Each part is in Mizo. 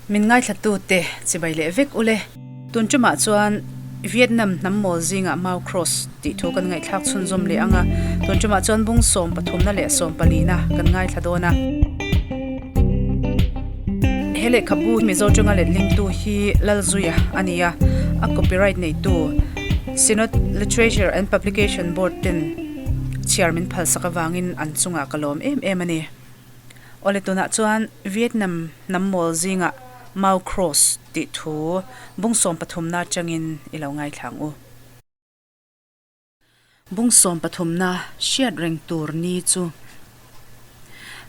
Min ngaithlatute chibai leh vek ule. Tun tumah chuan Vietnam hnam mawl zingah Mau Cross tih thu kan ngaihthlak chhunzawm leh ang a, tun tumah chuan bung sawm pathumna leh sawm palina kan ngaithla dawn a. He lehkhabu Mizo tanga letlingtu hi Lalzuia a ni a, a copyright neitu Synod Literature and Publication Board ten chhiar min phalsak avangin an chungah ka lawm em em a ni. Awle tunah chuan Vietnam hnam mawl zingah Mau Cross tih thu bung sawm pathumna atangin i lo ngaithla ang u. Bung sawm pathumna hriat reng tur ni chu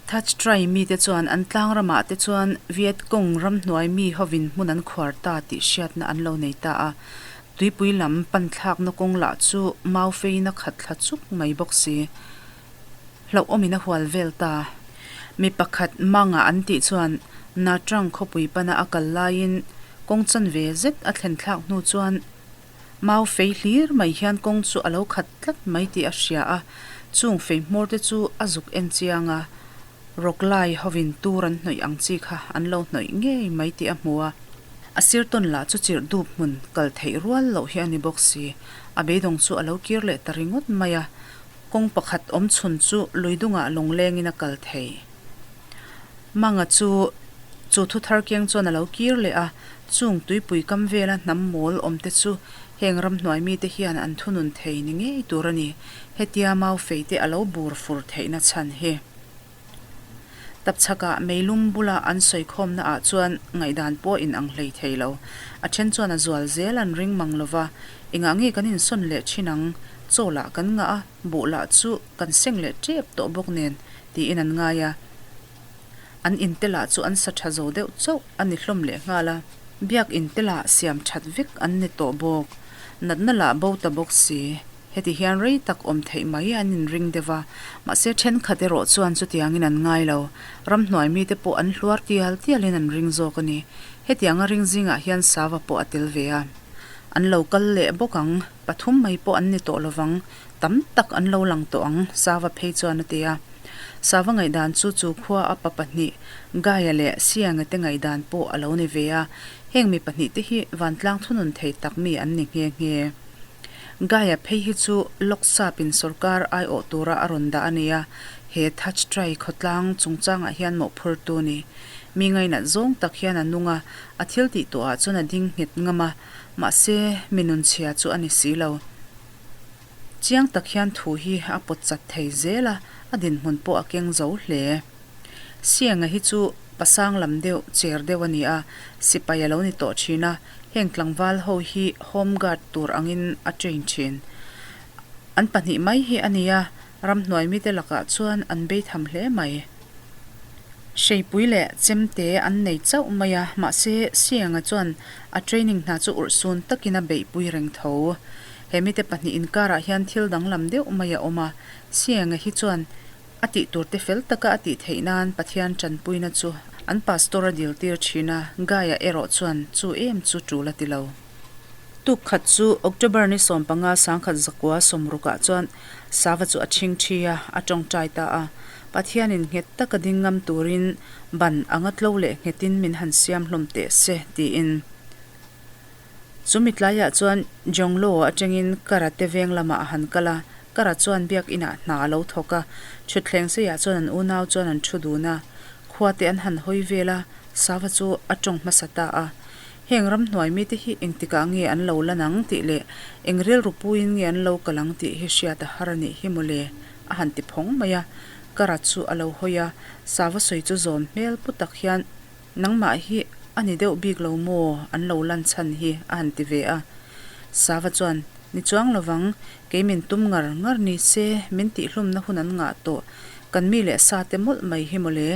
Thach Trai mite chuan an tlang ramah te chuan Viet Cong ramhnuai mi hovin hmun an khuar ta tih hriatna an lo nei ta a. Tuipui lam panthlakna kawng lah chu mau feina khat thla chuk mai bawk si. Hlauhawmin a hual vel ta. Mi pakhat manga an tih chuan Nha Trang khawpui pana a kal laiin kawng chanve zet a thlen thlak hnu chuan mau fei hlir mai hian kawng chu a lo khat tlat mai tih a hria a, chung fei hmawr te chu a zuk en chiang a, rawk lai hovin tur an hnawih ang chi kha an lo hnawih ngei mai tih a hmu a. A sir tawn lah chu chirh dup hmun kal theih rual loh hi a ni bawk si, a beidawng chu a lo kir leh ta ringawt mai a, Kawng pakhat awm chhun chu lui dungah lawnglengin a kal thei. Manga chu chu thu thar keng chuan a lo kir leh a, chung tuipui kam vela hnam mawl awmte chu heng ramhnuai mite hian an thunun thei ni ngei tur a ni. Hetia mau feite a lo bur fur theihna chhan hi. Tapchhakah meilum bula an sawikhawmna ah chuan ngaihdan pawh in ang hlei thei lo. A then chuan a zual zel an ring mang lo va, engah nge kan insawn leh thin ang, chaw lah kan ngah a, buh lah chu kan seng leh tep tawh bawk nen tiin an ngai a. An inte lah chu an sa tha zo deuh chauh a ni hlawm leh nghal a. Biak inte lah siam that vek an ni tawh bawk. Natna lah bo ta bawk si. Heti hian rei tak awm theih mai an inring deuh a, mahse thenkhat erawh chuan chutiangin an ngai lo. Ramhnuai mite pawh an hluar tial tialin an ring zawk a ni. Hetianga ring zingah hian Sava pawh a tel ve a. An lo kal leh bawk ang, pathum mai pawh an ni tawh lovang, tam tak an lo lang tawh ang, Sava phei chuan a ti a. Sava ngaihdan chu chu khua a pa pahnih, Gaia leh Sianga te ngaihdan pawh a lo ni ve a. Heng mi pahnihte hi vantlang thunun thei tak mi an ni nghe nghe. Gaia phei hi chu Lok Sap-in sorkar aiawh tura a rawn dah a ni a, he Thach Trai khawtlang chungchangah hian mawhphurtu ni. Mi ngainat zawng tak hian a nung a, a thil tih tawhah chuan a ding nghet ngam a, mahse mi nunchhia chu a ni si lo. Chiang tak hian thu hi a pawt chat thei zel a, a dinhmun pawh a keng zo hle. Sienga hi chu pasang lam deuh, cher deuh a ni a, sipai a lo ni tawh thin a, heng tlangval ho hi home guard tur angin a train thin. An pahnih mai hi a ni a, ramhnuai mite lakah chuan an bei tham hle mai. Hreipui leh chemte an nei chauh mai a, mahse Sienga chuan a training hna chu urhsun takin a beihpui reng tho. He mite pahnih inkarah hian thil danglam deuh mai a awm a, Sienga hi chuan A tih tur te fel taka a tih theih nan Pathian tanpuina chu an pastor a dil tir thin a, Guy-a erawh chuan chu em chu tul a ti lo. Tuk khat chu October ni 15 sangkhat zakua sawmrukah chuan Sava chu a chhing thi a, a tawngtai ta a. Pathianin nghet taka ding ngam turin ban anga tlo leh nghetin min han siam hlawm teh se tiin. Chu mitlaiah chuan Jonglo atangin Karate veng lamah a han kal a, Kara chuan biak inah hna a lo thawk a, thutthleng seiah chuan an unau chuan an thu dun a, khuate an han hawi vel a, Sava chu a tawng hmasa ta a. Heng ramhnuai mite hi engtikah nge an lo lan ang tih leh eng rilru puiin nge an lo kal ang tih hi hriat a har a nih hi mawle, a han ti phawng mai a. Kara chu a lo hawi a, Sava sawi chu zawm hmel pu tak hian Nangmah hi a ni deuh bik lo maw an lo lan chhan hi a han ti ve a. Sava chuan, Ni chuang lovang, kei min tum ngar ngar ni se min tihhlumna hun an ngah tawh, kan mi leh sa te mawlh mai hi mawle.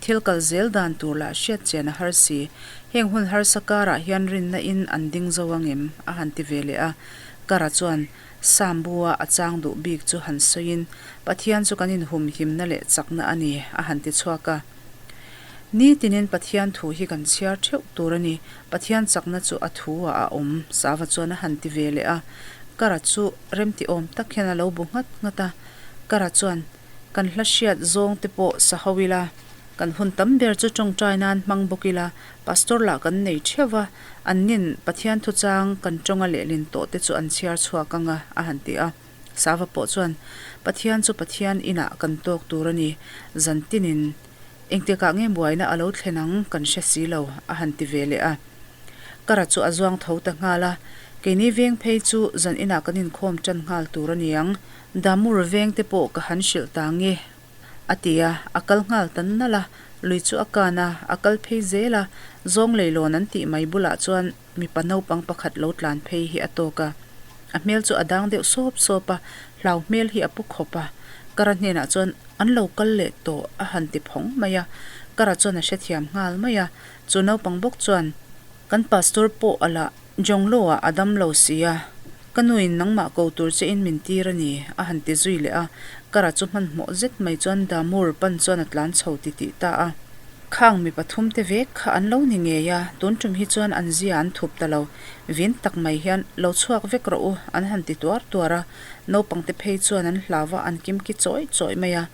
Thil kal zel dan tur lah hriat chian a har si, heng hun harsa karah hian rinna in an ding zo ang em? a han ti ve leh a. Kara chuan, Sambua a chang duh bik chu han sawiin, Pathian chu kan inhumhimna leh chakna a ni, a han ti chhuak a. Ni tinin Pathian thu hi kan chhiar theuh tur a ni. Pathian chakna chu a thu ah a awm, Sava chuan a han ti ve leh a. Kara chu remti awm tak hian a lo bu nghat nghat a. Kara chuan, Kan hla hriat zawng te pawh sa ho ila. Kan hun tam ber chu tawngtai nan hmang bawk ila, Pastor lah kan nei theuh va, an nin Pathian thuchang kan tawnga lehlin tawh te chu an chhiar chhuak ang a, a han ti a. Sava pawh chuan, Pathian chu Pathian inah kan tawk tur a ni, zan tinin engtikah nge buaina a lo thlen ang kan hre si lo, a han ti ve leh a. Kara chu a zuang tho ta nghal a, Keini veng phei chu zan inah kan inkhawm tan nghal tur a ni ang, Damur veng te pawh ka han hrilh ta nge, A ti a, a kal nghal ta nalh a, lui chu a kan a, a kal phei zel a, zawng leilawn an tih mai bulah chuan mipa naupang pakhat lo tlan phei hi a tawk a. A hmel chu a dang deuh sawp sawp a, hlau hmel hi a pu khawp a. Kara hnenah chuan an lo kal leh tawh a han ti phawng mai a, Kara chuan a hrethiam nghal mai a, chu naupang bawk chuan kan pastor pawh a lah Jonglo ah a dam lo si a, ka nuin nangmah ko tur che in min tir a ni, a han ti zui leh a, Kara chu hmanhmawh zet mai chuan Damur pan chuan a tlan chho ti tih ta a. Khang mi pathum te vek kha an lo ni ngei a, tun tum hi chuan an zia an thup ta lo, vin tak mai hian lo chhuak vek rawh u, an han ti tuar tuar a, naupang te phei chuan an hlau a, an kimki chawi chawi mai a.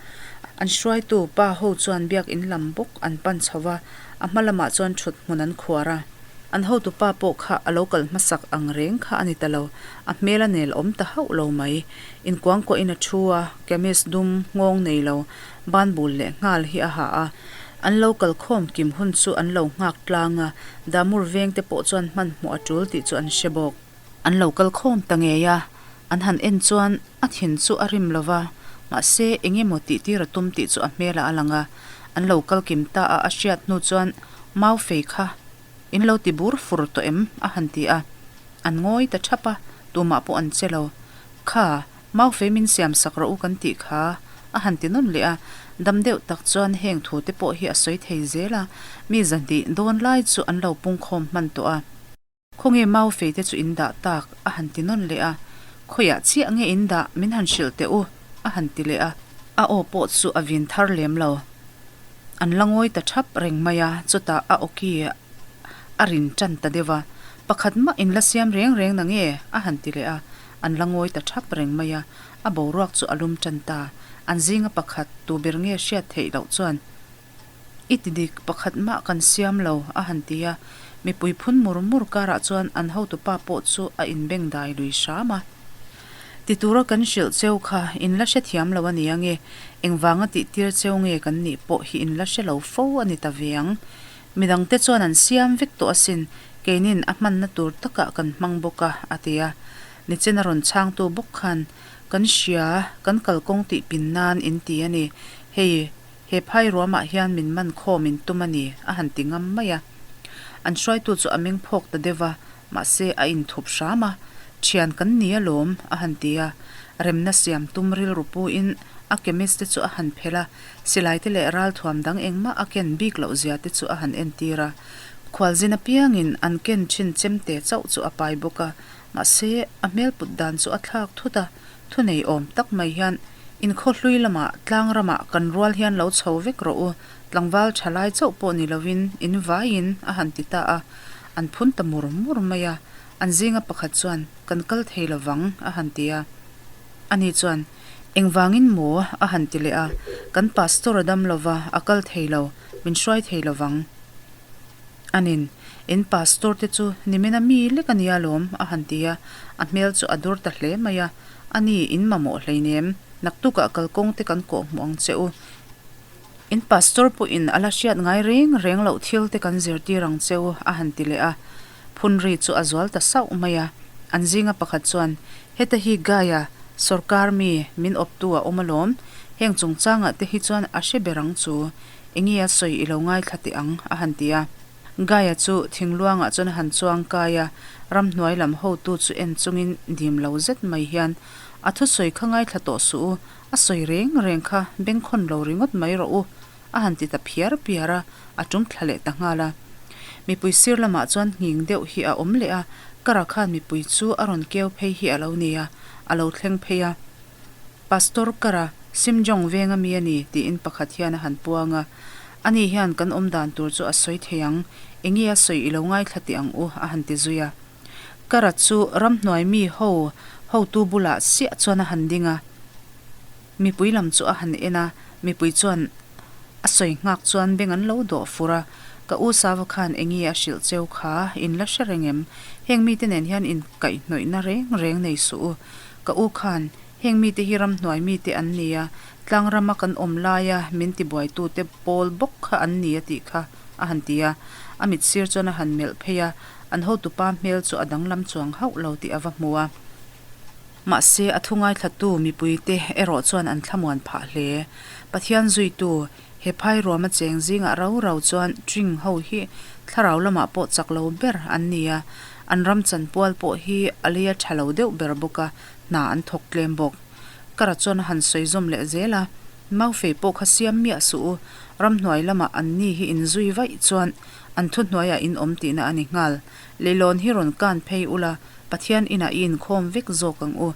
An hruaitu pa ho chuan biakin lam bawk an pan chho va, a hma lamah chuan thut hmun an khuar a. An hotupa pawh kha a lo kal hmasak ang reng kha a ni ta lo, a hmel a nel awm ta hauh lo mai. Inkuangkuahin a thu a, kamis dum nghawng nei lo, ban bul leh nghal hi a ha a. An lo kal khawm kim hun chu an lo nghak tlang a, Damur vengte pawh chuan hmanhmawh a tul tih chu an hre bawk. An lo kal khawm ta ngei a, an han en chuan a thin chu a rim lo va, mahse eng emaw tih tir a tum tih chu a hmelah a lang a. An lo kal kim ta a, a hriat hnu chuan mau fei kha in lo ti bur fur tawh em? a han ti a. An ngawi ta thap a, tumah pawh an che lo. Kha, mau fei min siam sak rawh u kan tih kha, a han ti nawn leh a. Dam deuh tak chuan heng thu te pawh hi a sawi thei zel a, mi zahnih dawn lai chu an lo pungkhawm hman tawh a. Khawnge mau fei te chu in dah tak? a han ti nawn leh a. Khawiah chiah nge in dah? Min han hrilh teh u, a han ti leh a. A aw pawh chu a vin thar lem lo. An la ngawi ta thap reng mai a, chutah a awki a rin tan ta deuh a. Pakhat mah in la siam reng reng na nge? a han ti leh a. An la ngawi ta thap reng mai a. A boruak chu a lum tan ta. An zinga pakhat tu ber nge hriat theih loh chuan I ti dik, pakhat mah kan siam lo, a han ti a. Mipui phun mur mur karah chuan an hotupa pawh chu a inbeng dai lui hram a. Ti tura kan hrilh cheu kha in la hrethiam lo a ni ange, engvanga tih tir cheu nge kan nih pawh hi in la hre lo fo a ni ta ve ang. Midangte chuan an siam vek tawh asin, keinin a hmanna tur takah kan hmang bawk a, a ti a. Nichena rawn chhangtu bawk khan, Kan hria, kan kalkawng tih pin nan in ti a ni, hei, He phai ruamah hian min man khawm in tum a ni, a han ti ngam mai a. An hruaitu chu a meng phawk ta deuh va, mahse a inthup hram a, Thian kan ni alawm, a han ti a. Remna siam tum rilru puin a chemist te chu a han phelh a, silai te leh ralthuam dang engmah a ken bik loh zia te chu a han entir a. Khualzin apiangin an ken thin chemte chauh chu a pai bawk a, mahse a hmel put dan chu a thlak thut a, Thunei awm tak mai hian inkhaw hlui lamah tlang ramah kan rual hian lo chho vek rawh u, tlangval tha lai chauh pawh ni lovin in vaiin a han ti ta a, an phun ta mur mur mai a, an zinga pakhat chuan kan kal thei lovang a han ti a. Ani chuan engvangin maw a han ti leh a, kan pastor a dam lova a kal thei lo, min hruai thei lovang. Anin, in pastor te chu nimina mi lek a nia lawm, a han ti a, a hmel chu a dur ta hle mai a. A ni, in mamawh hleinem, naktukah kalkawng te kan kawh hmuh ang che u. In pastor pawhin a la hriat ngai reng reng loh thil te kan zirtir ang che u, a han ti leh a. Phun ri chu a zual ta sauh mai a. An zinga pakhat chuan, Heta hi Gaia, sawrkar mi, min awptu a awm alawm, heng chungchangah te hi chuan a hre ber ang chu. Enge a sawi i lo ngaithla teh ang, a han ti a. Gaia chu thingluangah chuan a han chuang kai a, ramhnuai lam hotu chu en chungin dim lo zet mai hian, A thusawi kha ngaithla tawh suh u, a sawi reng reng kha bengkhawn lo ringawt mai rawh u, a han ti ta phiar phiar a, a tum thla leh ta nghal a. Mipui sir lamah chuan nghing deuh hi a awm leh a, Kara khan mipui chu a rawn keu phei hi a lo ni a, a lo thleng phei a. Pastor Kara, Simjong venga mi a ni, tiin pakhat hian a han puang a. Ani hian kan awm dan tur chu a sawi thei ang, enge a sawi i lo ngaithla teh ang u, a han ti zui a. Kara chu ramhnuai mi ho hotu bulah siah chuan a han ding a. Mipui lam chu a han en a, mipui chuan. A sawi nghak chuan beng an lo dawh fur a, Ka u Sava khan eng nge a hrilh cheu kha in la hre reng em? Heng mite nen hian inkaihhnawihna reng reng nei suh u. Ka u khan, Heng mite hi ramhnuai mite an ni a, tlang rama kan awm laia min tibuaitute pawl bawk kha an ni a tih kha a han ti a. A mit sir chuan a han melh phei a, an hotupa hmel chu a danglam chuang hauh lo tih a va hmu a. Mahse, a thu ngaithlatu mipuite erawh chuan an thlamuan phah hle. Pathian zuitu, he phai ruama cheng zingah rau rau chuan Tring ho hi thlarau lamah pawh chak lo ber an ni a, an ram chanpual pawh hi a lei a tha lo deuh ber bawk a, hna an thawk tlem bawk. Kara chuan a han sawi zawm leh zel a, Maufei pawh kha siam miah suh u, ramhnuai lamah an ni hi inzui vaih chuan an thuhnuaiah in awm tihna a ni nghal. Leilawn hi rawn kan phei ula, Pathian inah i inkhawm vek zawk ang u.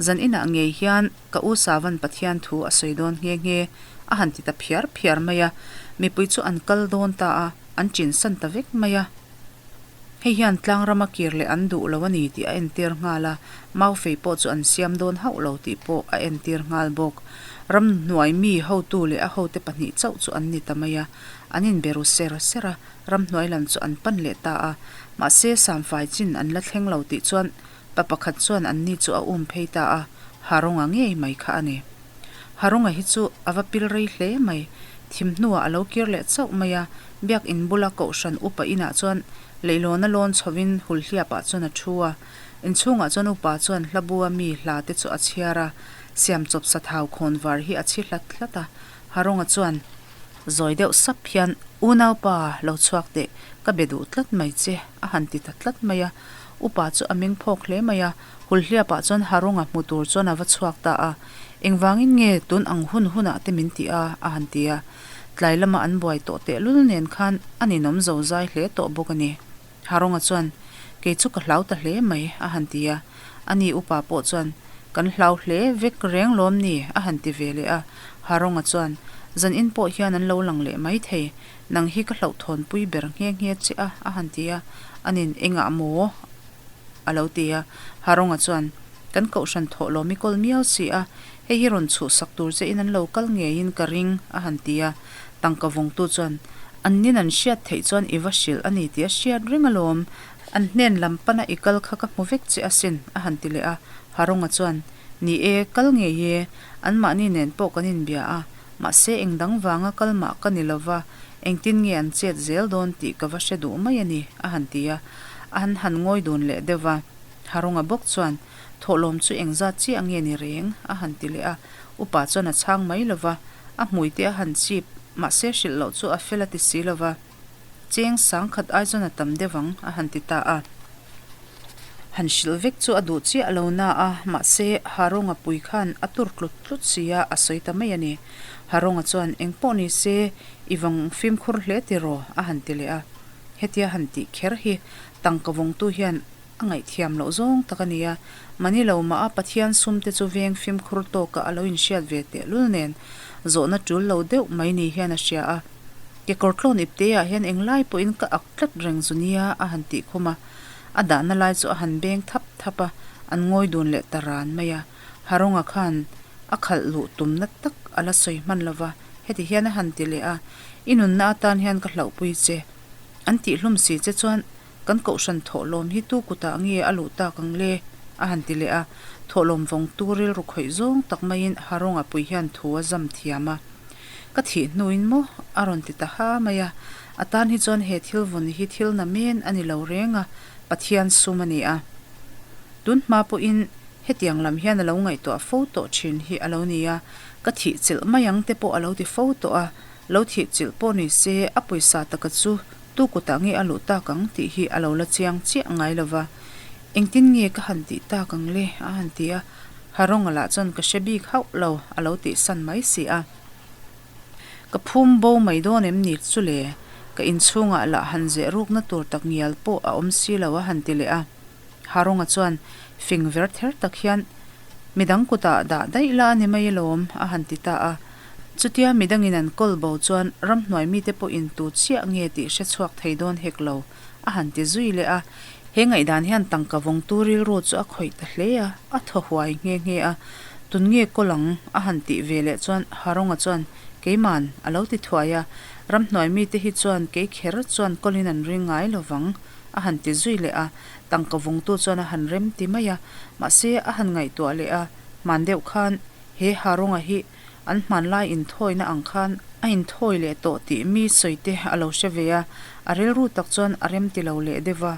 Zan inah ngei hian ka u Savan Pathian thu a sawi dawn nghe nghe a han ti ta phiar phiar mai a. Mipui chu an kal dawn ta a, an chinsan ta vek mai a. Hei hian tlang rama kir leh an duh lo a ni tih a entir nghal a, Maufei pawh chu an siam dawn hauh lo tih pawh a entir nghal bawk. Ramhnuai mi hotu leh a hote pahnih chauh chu an ni ta mai a, an inbe ru ser ser a. Ramhnuai lam chu an pan leh ta a, mahse Samfai chin an la thleng lo tih chuan pa pakhat chuan an ni chu a um phei ta a, Haronga ngei mai kha a ni. Haronga hi chu a va pil rei hle mai, thim hnuah a lo kir leh chauh mai a, biak in bula kohhran upa inah chuan leihlawna lawn chhovin hulhliapah chuan a thu a, inchhungah chuan upa chuan hlabua mi hla te chu a chhiar a, siamchawp sathau khawnvar hi a chhi hlat hlat a, Haronga chuan. Zawi deuh sap hian, Unaupa, lo chhuak teh, ka be duh tlat mai che, a han ti ta tlat mai a. Upa chu a meng phawk hle mai a, Hulhliapah chuan Haronga hmu tur chuan a va chhuak ta a. Engvangin nge tun ang hun hunah te min ti a? a han ti a. Tlai lama an buai tawh tehlul nen khan a ninawm zo zai hle tawh bawk a ni. Haronga chuan, Kei chu ka hlau ta hle mai, a han ti a. Ani upa pawh chuan, Kan hlau hle vek reng lawm ni? a han ti ve leh a. Haronga chuan, Zan in pawh hian an lo lang leh mai thei, nang hi ka hlauhthawnpui ber nghe nghe che a, a han ti a. Anin, Engah maw? a lo ti a. Haronga chuan, Kan kohhran thawh lawm i kawl miau si a, hei hi rawn chhuhsak tur che in an lo kal ngeiin ka ring, a han ti a. Tangka vawngtu chuan, An nin an hriat theih chuan i va hrilh a ni tih a hriat reng alawm. An hnen lam pana i kal kha ka hmu vek che asin, a han ti leh a. Haronga chuan, Ni e, kal ngei e. Anmahni nen pawh kan inbia a, mahse eng dang vanga kal mah ka ni lova, engtin nge an chet zel dawn tih ka va hre duh mai a ni, a han ti a. A han han ngawi dun leh deuh va. Haronga bawk chuan, Thawhlawm chu engzat chiah nge ni reng? a han ti leh a. Upa chuan a chhang mai lova, a hmui te a han chip, mahse hrilh loh chu a fel a ti si lova, cheng sang khat ai chuan a tam deuh ang, a han ti ta a. Han hrilh vek chu a duh chiah lo na a, mahse Haronga pui khan a tur tlut tlut si a, a sawi ta mai a ni. Haronga chuan, Eng pawh ni se, i vang fimkhur hle tiraw? a han ti leh a. Hetia han tih kher hi tangka vawngtu hian A ngaihthiam loh zawng tak a ni a, mani lo mah a Pathian sum te chu veng fimkhur tawkah a lo inhriat ve tehlul nen zawhna tul lo deuh mai ni hian a hria a. Kekawr tlawn ipte ah hian englai pawhin ka ak tlat reng zu nia a han tih khum a, a dahna lai chu a han beng thap thap a, an ngawi dun leh ta ran mai a. Haronga khan a khalh luh tumna tak a la sawi hman lo va, heti hian a han ti leh a, I nunna atan hian ka hlauhpui che. An tihhlum si che chuan Kan kohhran thawhlawm hi tu kutah nge a luh tak ang le? a han ti leh a. Thawhlawm vawngtu rilru khawih zawng tak maiin Haronga pui hian thu a zam thiam a. Ka thih hnuin maw? a rawn ti ta ha mai a. A tan hi chuan he thil vawn hi thil na men a ni lo reng a, Pathian sum a ni a. Tun hma pawhin hetiang lam hian a lo ngaihtuah fo tawh thin hi a lo ni a, ka thih chilh mai ang te pawh a lo ti fo tawh a, lo thih chilh pawh ni se a pawisa taka chu Tu kutah nge a luh tak ang tih hi a lo la chiang chiah ngai lo va, engtin nge ka han tih tak ang le? a han ti a, Haronga lah chuan ka hre bik hauh lo a lo tih san mai si a. Ka phum bo mai dawn em ni chu le? Ka inchhungah lah han zeh rukna tur tak ngial pawh a awm si lo a han ti leh a. Haronga chuan fing ver ther tak hian midang kutah dah daih la a ni mai alawm a han ti ta a. Chutia midangin an kawl bo chuan ramhnuai mite pawhin tu chiah nge tih hre chhuak thei dawn hek lo a han ti zui leh a. He ngaihdan hian tangka vawngtu rilru chu a khawih ta hle a, a thaw huai nghe nghe a. Tun nge kawl ang a han tih ve leh chuan Haronga chuan. Keiman, a lo ti thuai a, ramhnuai mite hi chuan kei kher chuan kawlin an ring ngai lo vang, a han ti zui leh a, tangka vawngtu chuan a han rem ti mai a, mahse a han ngaihtuah leh a, hman deuh khan he Haronga hi an hmanlai inthawina ang khan a inthawi leh tawh tih mi sawi te a lo hre ve a, a rilru tak chuan a rem ti lo leh deuh va.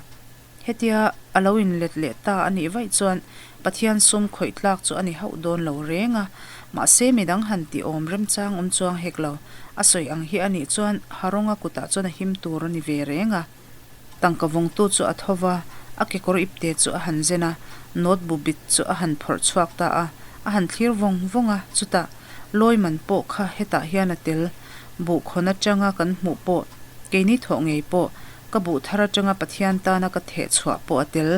Hetia a lo inlet leh ta a nih vaih chuan Pathian sum khawih tlak chu a ni hauh dawn lo reng a, mahse midang han tih awm remchang awm chuang hek lo. A sawi ang hi a nih chuan Haronga kutah chuan a him tur a ni ve reng a. Tangka vawngtu chu a tho va, a kekawr ipte chu a han zen a, note bu bit chu a han phawrh chhuak ta a, a han thlir vawng vawng a, chutah lawi man pawh kha hetah hian a tel, buh khawn atanga kan hmuh pawh, keini thawh ngei pawh, ka buh thar atanga Pathian tana ka theh chhuah pawh a tel.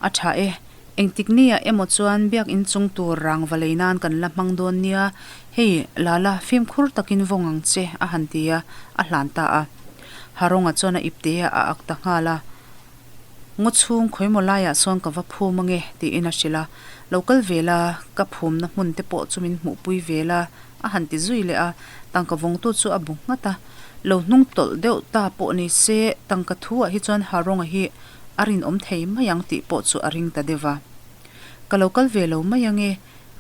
A tha e, engtik nia emaw chuan biak inchung tur rangva lei nan kan la hmang dawn nia, hei Lala fimkhur takin vawng ang che a han ti a, a hlan ta a. Haronga chuan a ipte a a ak ta nghal a, Ngaw chhung khawimaw laiah sawn ka va phum ange tiin a hrilh a, Lo kal ve la, ka phumna hmun te pawh chu min hmuhpui ve la a han ti zui leh a, tangka vawngtu chu a bu nghat a, lo hnung tawlh deuh ta pawh ni se tangka thu ah hi chuan Haronga hi a rinawm thei mai ang tih pawh chu a ring ta deuh va. Ka lo kal ve lo mai ange,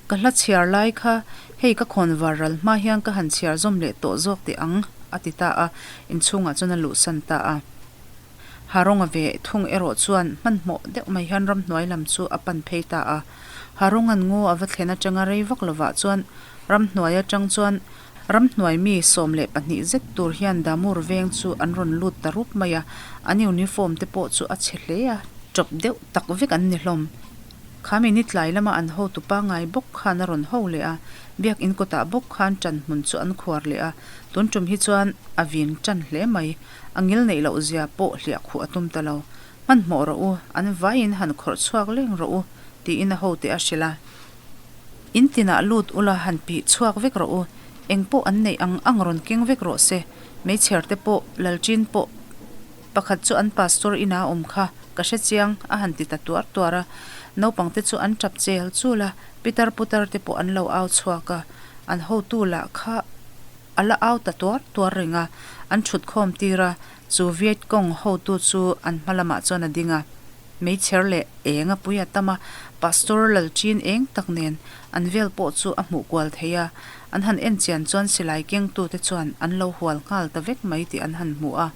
ka hla chhiar lai kha hei ka khawn var ral hma hian ka han chhiar zawm leh tawh zawk teh ang a ti ta a, inchhungah chuan a luhsan ta a. Haronga ve thung erawh chuan hmanhmawh deuh mai hian ramhnuai lam chu a pan phei ta a. Haronga'n ngaw a va thlen atanga rei vak lovah chuan ramhnuai atang chuan ramhnuai mi 12 zet tur hian Damur veng chu an rawn lut ta rup mai a, an uniform te pawh chu a chhe hle a, ṭawp deuh tak vek an ni hlawm. Khami ni tlai lama an hotu pangngai bawk khan a rawn ho leh a, biakin kawtah bawk khan ṭan hmun chu an khuar leh a, tun ṭum hi chuan a vin ṭan hle mai. A ngil neih loh zia pawh hliah khuh a tum ta lo. Hmanhmawh rawh u, an vaiin han khawrh chhuak leng rawh u, tiin a hote a hrilh a. In tinah lut ula han pih chhuak vek rawh u, eng pawh an neih ang ang rawn keng vek rawh se, meichher te pawh, lalṭin pawh, pakhat chu an pastor inah a awm kha, ka hre chiang, a han ti ta tuar tuar a. Naupangte chu an ṭap chel chul a, pitar putar te pawh an lo au chhuak a, an hotu lah kha A la au ta tuar tuar reng a, an thut khawm tir a, chu Viet Cong hotu chu an hma lamah chuan a ding a. Meichher leh eng a pui a tam a, Pastor Lalchin eng tak nen an vel pawh chu a hmuh kual thei a, an han en chian chuan silai kengtute chuan an lo hual nghal ta vek mai tih an han hmu a.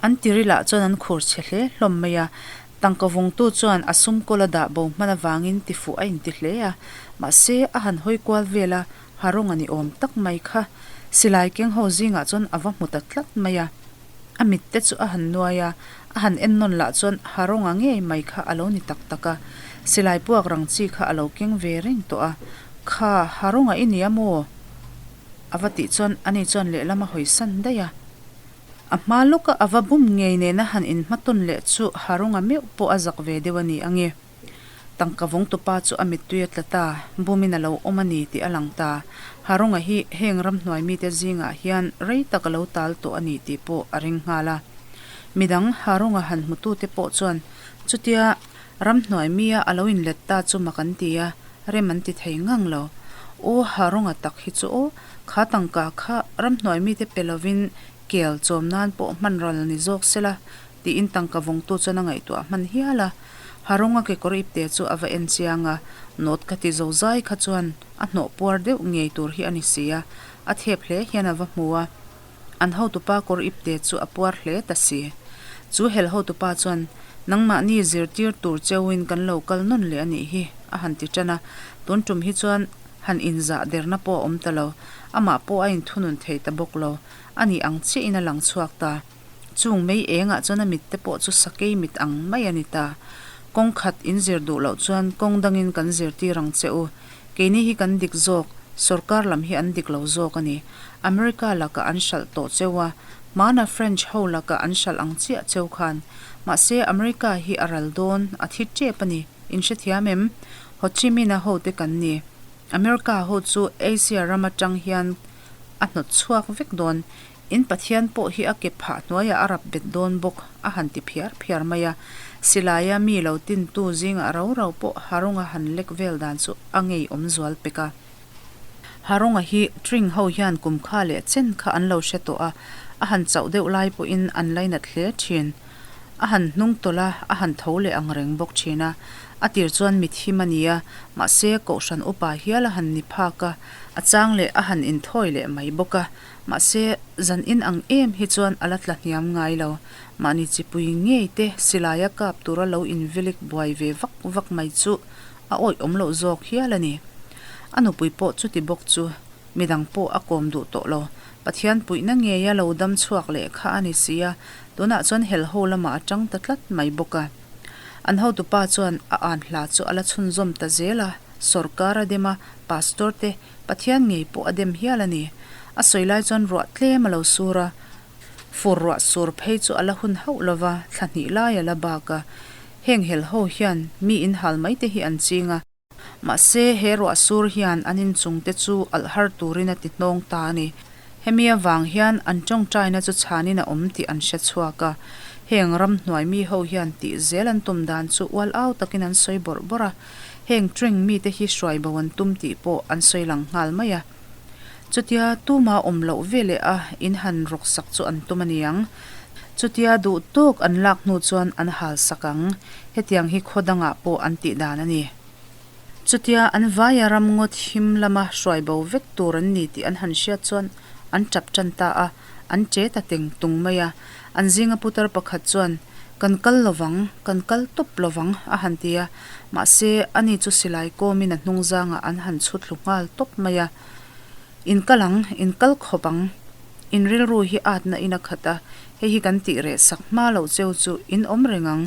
An tirilah chuan an khur chhe hle hlawm mai a, tangka vawngtu chuan a sum kawl a dah bo hman avangin tifuh a inti hle a, mahse a han hawi kual vel a, Haronga ni awm tak mai kha silai keng ho zingah chuan a va hmu ta tlat mai a. A mit te chu a han nuai a, a han en nawn lah chuan Haronga ngei mai kha a lo ni tak tak a. Silai puak rang chi kha a lo keng ve reng tawh a. Kha, Haronga i nia maw? A va tih chuan ani chuan lehlam a hawi san daih a. A hma lawka a va bum ngei nena han inhmatawn leh chu Haronga meuh pawh a zak ve deuh a ni ange. Tangka vawngtupa chu a mittui a tla ta, bumin a lo awm a ni tih a lang ta. Haronga hi heng ramhnuai mite zingah hian rei tak a lo tal tawh a ni tih pawh a ring nghal a. Midang Haronga han hmutute pawh chuan chutia ramhnuai mia a lo inlet ta chu mak an ti a, rem an ti thei ngang lo. Aw Haronga tak hi chu aw, kha tangka kha ramhnuai mite pe lovin kel chawm nan pawh hman ral ni zawk sela tiin tangka vawngtu chuan a ngaihtuah hman hial a. Haronga kekawr ipte chu a va en chiang a, nawt ka ti zo zai kha chuan a hnawh puar deuh ngei tur hi a ni si a, a thep hle hian a va hmu a. An hotupa kawr ipte chu a puar hle ta si. Chu hel hotupa chuan, Nangmahni zirtir tur cheuin kan lo kal nawn leh a nih hi, a han ti tan a. Tun tum hi chuan han inzah derna pawh a awm ta lo, amah pawh a inthunun thei ta bawk lo, a nih ang chiahin a lang chhuak ta. Chung mei engah chuan a mit te pawh chu sakei mit ang mai a ni ta. Kawng khat in zir duh loh chuan kawng dangin kan zirtir ang che u. Keini hi kan dik zawk, sorkar lam hi an dik lo zawk a ni. America lakah an hralh tawh cheu a, hmana French ho lakah an hralh ang chiah cheu khan. Mahse America hi a ral dawn, a thi tep a ni. In hrethiam em? Ho Chi Minh-a hote kan ni. America ho chu Asia ram atang hian a hnawt chhuak vek dawn. In Pathian pawh hi a ke phah hnuaiah a rap bet dawn bawk, a han ti phiar phiar mai a. Silaia mi lo tintu zingah rau rau pawh Haronga han lek vel dan chu a ngeiawm zual pek a. Haronga hi Tring ho hian kum kha leh chen kha an lo hre tawh a, a han chauh deuh lai pawhin an lainat hle thin. A han hnung tawlh a, a han tho leh ang reng bawk thin a. A tir chuan mithim a ni a, mahse Kohhran upa hial a han ni phak a, a chang leh a han inthawi leh mai bawk a. Mahse zan in ang em hi chuan a la tla hniam ngai lo. Mahni chipui ngei te silaia kap tura lo invilik buai ve vak vak mai chu a awih awm loh zawk hial a ni. A nupui pawh chuti bawk chu midang pawh a kawm duh tawh lo. Pathian puihna ngeia lo dam chhuak leh kha a ni si a, tunah chuan helho lamah a tang ta tlat mai bawk a. An hotupa chuan a an hla chu a la chhunzawm ta zel a, sawrkar a dem a, pastor te Pathian ngei pawh a dem hial a ni. A sawi lai chuan ruah tlem a lo sur a, fur ruah sur phei chu a la hun hauh lo va, thla hnih lai a la bak a. Heng helho hian mi inhal mai te hi an ching a. Mahse, he ruah sur hian an inchung te chu alh har turin a ti hnawng ta a ni. Hemi avang hian an tawngtaina chu chhanin a awm tih an hre chhuak a. Heng ramhnuai mi ho hian tih zel an tum dan chu ual au takin an sawi bawrh bawrh a. Heng Tring mite hi hruai bo an tum tih pawh an sawi lang nghal mai a. Chutia tuma awm loh ve leh a in han rawk sak chu an tum a ni ang. Chutia duh tawk an lak hnu chuan an hal sak ang. Hetiang hi khaw dangah pawh an tih dan a ni. Chutia an vaia ram ngaw thim lama hruai bo vek tur an ni tih an han hriat chuan an tap tan ta a, an che ta teng tung mai a. An zinga putar pakhat chuan, Kan kal lovang, kan kal tawp lovang, a han ti a. Mahse, ani chu silai kawmin a hnung zangah an han chhu thlu nghal tawp mai a. In kal ang, in kal khawp ang. In rilru hi atna in a khat a, hei hi kan tih reh sak hma loh cheu chu in awm reng ang.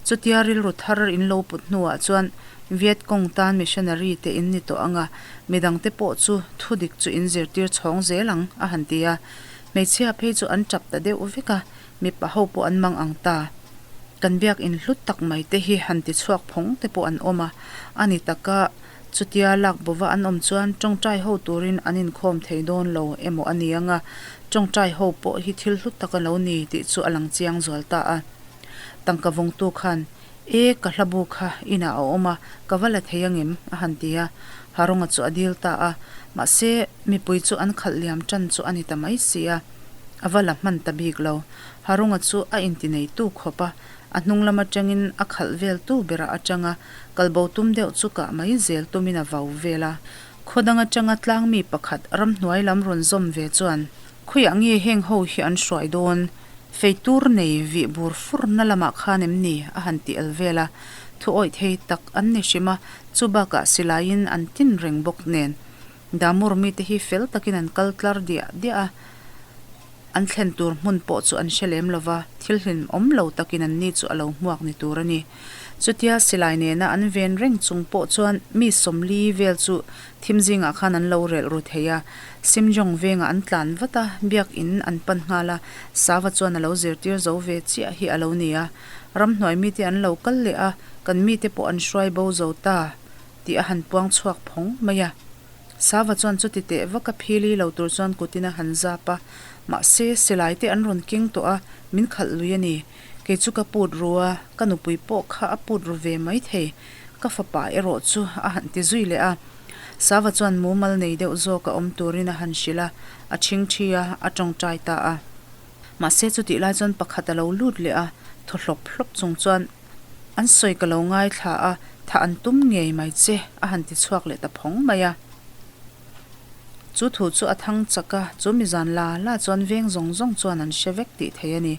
Chutia rilru thar in lo put hnuah chuan Viet Cong tan missionary te in ni tawh ang a, midangte pawh chu thu dik chu in zirtir chhawng zel ang, a han ti a. Hmeichhia phei chu an tap ta deuh vek a, mipa ho pawh an mang ang ta. Kan biak in hlut tak mai te hi han ti chhuak phawng te pawh an awm a, a ni taka chutia lak bova an awm chuan tawngtai ho turin an inkhawm thei dawn lo emaw a ni ang a, tawngtai ho pawh hi thil hlut tak a lo ni tih chu a lang chiang zual ta a. Tangka vawngtu khan, E, ka hla bu kha inah a awm a, ka va la thei angem? a han ti a. Haronga chu a dil ta a. Mahse, mipui chu an khalh liam tan chu a ni ta mai si a. A va la hman ta bik lo. Haronga chu a intineitu khawp a, a hnung lam atangin a khalh vel tu berah a tang a, kalbo tum deuh chu kah mai zel tumin a vau vel a. Khaw dang atanga tlangmi pakhat ramhnuai lam rawn zawm ve chuan, Khawiah nge heng ho hi an hruai dawn? Fei tur nei vih bur fur na lamah khan em ni? a han ti el vel a. Thu awih thei tak an ni hrim a, chu bakah silaiin an tin reng bawk nen. Damur mite hi fel takin an kal tlar diah diah a, an thlen tur hmun pawh chu an hre lem lo va, thil hlimawm lo takin an ni chu a lo hmuak ni tur a ni. Chutia silai nena an ven reng chung pawh chuan mi sawmli vel chu thim zingah khan an lo relh ru thei a. Simjong vengah an tlan vat a, biak in an pan nghal a, Sava chuan a lo zirtir zo ve chiah hi a lo ni a. Ramhnuai mite an lo kal leh a, kan mite pawh an hruai bo zo ta tih a han puang chhuak phawng mai a. Sava chuan chuti teh vak a phili lo tur chuan kutin a han zap a, mahse silai te an rawn keng tawh a, min khalh lui a ni. Kei chu ka put ru a, ka nupui pawh kha a put ru ve mai thei, ka fapa erawh chu a han ti zui leh a. Sava chuan mumal nei deuh zawk a awm turin a han hrilh a, a ṭhingṭhi a, a ṭawngṭai ta a. Mahse chutih lai chuan pakhat a lo lut leh a, thaw hlawp hlawp chung chuan, An sawi ka lo ngaithla a, thah an tum ngei mai che, a han ti chhuak leh ta phawng mai a. Chu thu chu a thang chak a, chu mizan la la chuan veng zawng zawng chuan an hre vek tih thei a ni.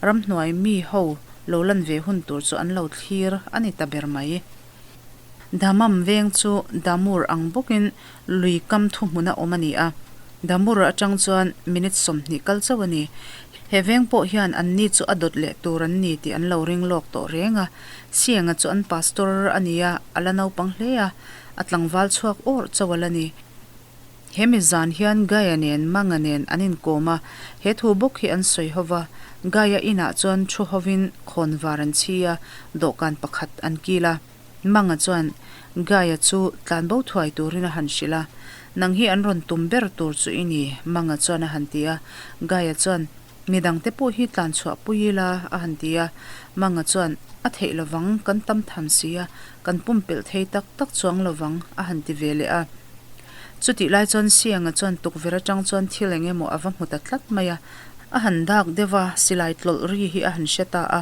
Ramhnuai mi ho lo lan ve hun tur chu an lo thlir a ni ta ber mai. Damam veng chu Damur ang bawkin lui kam thuhmuna awm a ni a, Damur atang chuan minute 20 kal chauh a ni. He veng pawh hian an ni chu a dawt leh tur an ni tih an lo ring lawk tawh reng a. Sienga chu an pastor a ni a, a la naupang hle a, a tlangval chhuak awrh chauh a la ni. He mi zan hian Gaia nen Manga nen an inkawm a, he thu bawk hi an sawi ho va. Gaia inah chuan thu hovin khawnvar an chhi a, dawhkan pakhat an kil a. Manga chuan Gaia chu tlanbo thuai turin a han hrilh a, Nang hi an rawn tum ber tur chu i ni, Manga chuan a han ti a. Gaia chuan, Midangte pawh hi tlan chhuah pui ila, a han ti a. Manga chuan, A theih lovang, kan tam tham si a, kan pumpelh thei tak tak chuang lovang, a han ti ve leh a. Chutih lai chuan Sianga chuan tukverh atang chuan thil eng emaw a va hmu ta tlat mai a. A han dak deuh a, silai tlawlh ri hi a han hre ta a.